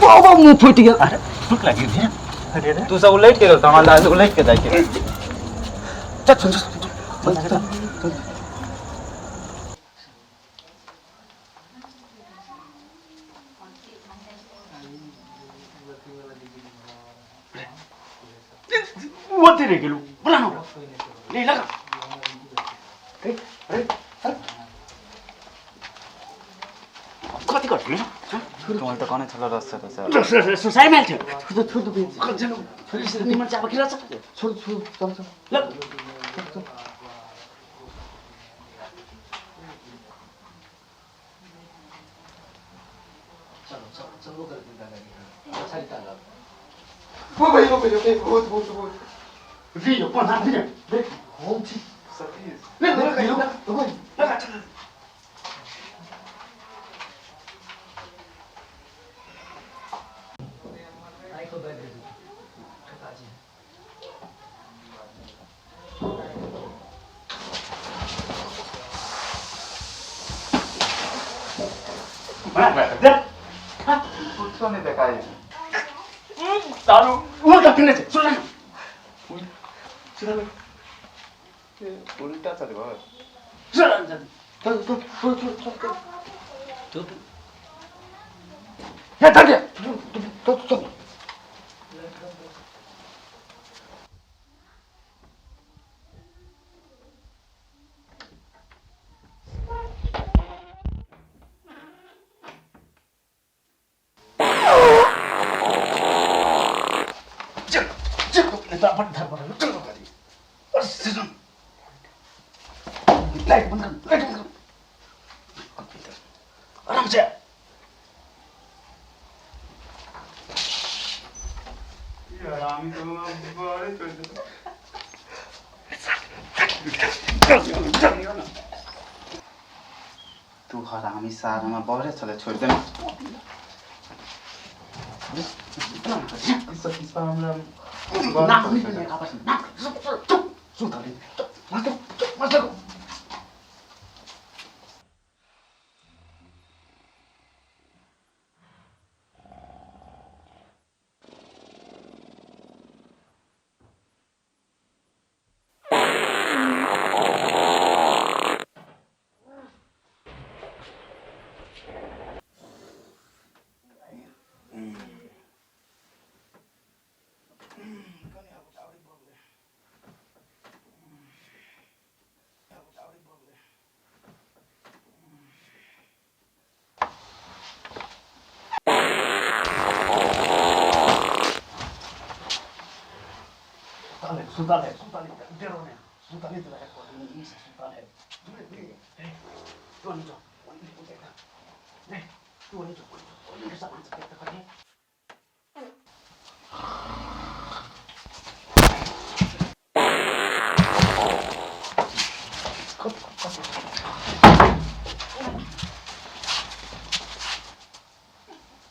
बाबा मुंह फूटि गेल। अरे भूख लागि गेल। अरे रे। तू सब उलटि के गेल तऽ हमरा लाज उलटि के जाइ के। चल चल चल चल चल। वो तेरे गेलू बोला ना नहीं लगा। अरे अरे चल कति कट्ने। तुम्हारे तऽ कहने छल रस रस। सुसाइ माल छ। छोड़ छोड़ दो। निमन चाबा खिला छ। छोड़ छोड़, चल चल। ल वो भाई वो भाई बहुत बहुत बहुत रे कोन हाथ रे रे हम छी सतीश। ले ले ले लगा चल। बना दे। कुछो नहीं देखाई। दारू वो कखने छै सुन ना सुन। उल्टा चल गयो। सुन। चल चल चल चल चल। चुप हे धर दे। चल चल। चल चल तो अपन धर पर चल गाड़ी और सीजन लाइट बंद कर, लाइट बंद कर, आराम से। हरामी तो बड़े चल। तू हरामी सार हमरा बहरे चले छोड़ देना। सतीश पर हमरा ना नहीं आपस ना चुप सुन चुप मत चुप मत लगो। सुताले सुताले डेरो ने सुताले तो है कोई सुताले ए तू नहीं जो ए तू नहीं जो कोई सामान सब कर।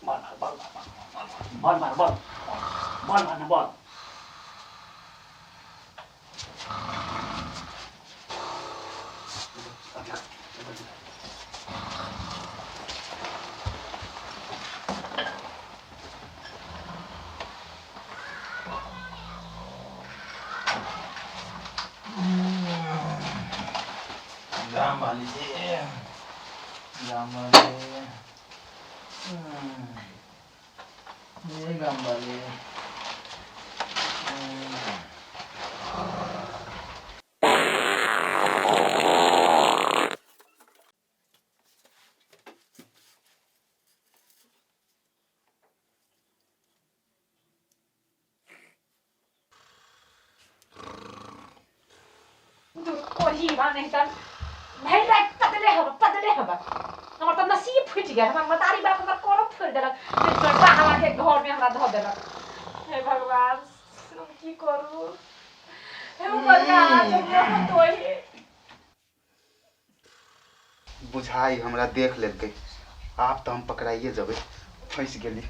बल बल बल बल बल बल बल बल। ये गांबाली। कोही नहीं तन भरि राति पदले हवा पदले हवा। हमर तऽ नसीब फूटि गेल। हमर मतारी बाप हमर करम फोड़ि देलक, बाहवा के घर में हमरा धऽ देलक। हे भगवान हम की करू? हे ऊपर तोही बुझाई हमरा देख लेलकै। आब तऽ हम पकड़ाइए जेबै, फँसि गेली।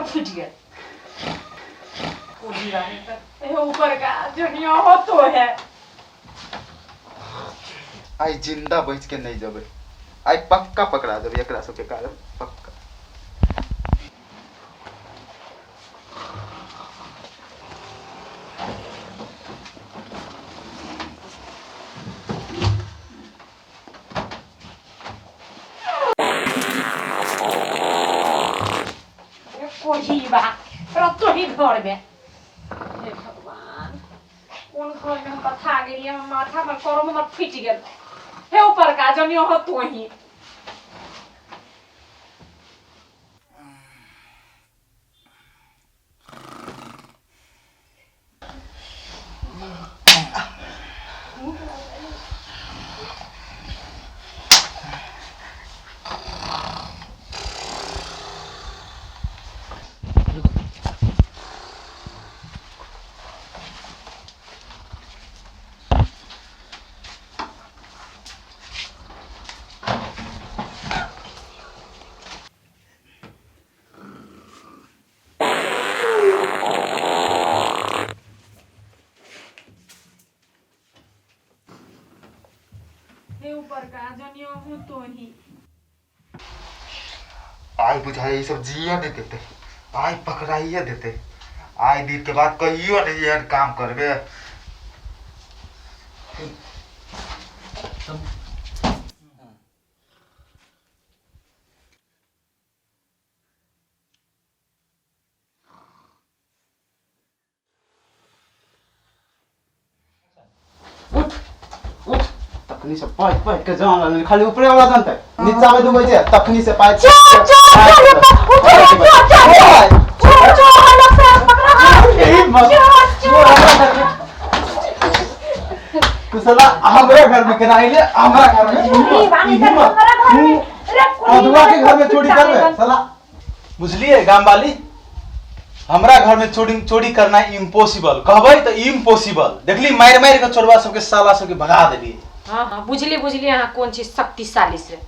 फूटि गेल। ओ जीवा नहीं तर हे ऊपर का दुनिया हो तो है। आइ जिंदा बच के नहीं जबै, आइ पक्का पकड़ा देबै एकरा सबके कारण, पक्का। कोही बा रतो ही घर में। हे भगवान, कोन घर में हम बथा गेलियै? हमर माथा हमर करम हमर फूटि गेल। हे ऊपर का जनियो हो तो ही। हे ऊपर का जनियो हो तो ही। आइ बुझाइ ई सब जिए नहीं देते, आइ पकड़ाइए देते। आइ दिन के बाद कहियो नहीं एहन काम करबे। उठ उठ, तखनी से पाइप पाइप के जान रहल, खाली ऊपरे वाला जानते, नीचा में डूबै छै तखनी से पाइप। चोर चोर चोर चोर चोर चोर हम लोग पकड़ा। चोर चोर कुशला हमरे घर में केना अइले? हमरा घर में चोरी बानी तर हमरा घर में रे अधुआ के घर में चोरी करबे साला? बुझलिए गाम वाली, हमरा घर में चोरी चोरी करना इम्पॉसिबल कहबै तऽ इम्पॉसिबल। देखली मारि मारि के चोरबा सबके, साला सबके भगा देलिए। हाँ हाँ, बुझली बुझली, अहाँ कोन चीज शक्तिशाली से।